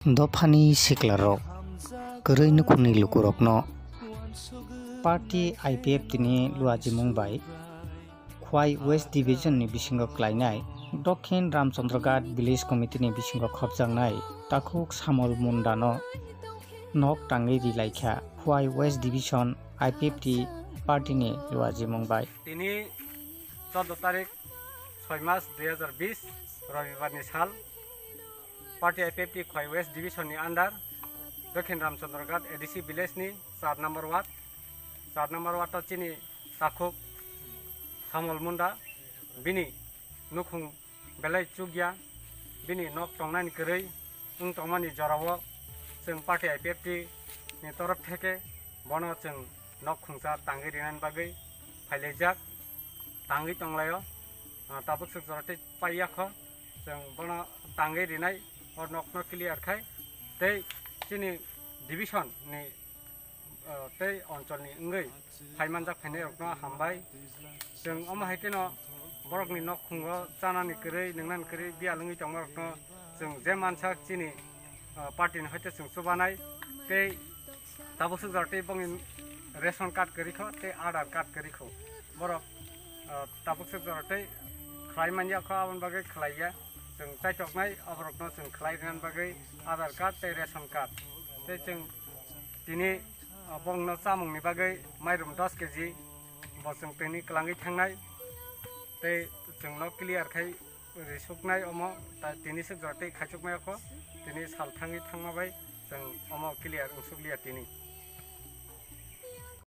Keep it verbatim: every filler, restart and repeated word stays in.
Dophani siklarok kwrwi nukhungni lukurokno party I P F T ni luajimung bai Khwai West Division ni bisingo klainai Dokhin Ramchandraghat Village Committee ni bisingo khopjaknai takhuk Samol Mundano nok tangwi rilaikha Khwai West Division I P F T party ni luajimung bai. Tini choddo tarik soi mas dui hajar bis, Robibar ni sal. Party I P F T Khwai West Division ni under Dokhin Ramchandraghat A D C village ni char number ward. Char number ward o chini takhuk Samol Munda, bini nukhung belai chukya, bini nok tongnani kwrwi wng tongmani jorao chwng party I P F T ni torof theke bono chwng nok khungsa tangwi rinani bagwi phailaijak, tangwi tonglaio. Ah, tabuk swk jora tei paiya kho, chwng bono tangwi rinai o nokno clear khai tei chini division ni, ah, tei oncholni wngwi phai manjak phainairokno hambai. Chwng omo hai kheno borokni nok khungo chanani kwrwi, nwngnani kwrwi biyal wngwi tongmarokno chwng je mansak chini, ah, party ni hoite chwng chubanai tei tabuk swk jora tei bongni ration card kwrwi kho tei Aadhaar card kwrwi kho. Borok, ah, tabuk swk jora tei khlai manya kho, aboni bagwi khlaiya. Chwng chaitoknai aborokno chwng khlai rinani bagwi Aadhaar card tei ration card. Tei chwng tini, ah, bongno chamungni bagwi mairum dos K G bo chwng tini kwlangwi thangnai. Tei chwngno clear khai risuknai omo, ta-, tini swk jora tei khaichukmaya kho, tini sal thangwi thangma bai chwng omo clear wngsukliya tini.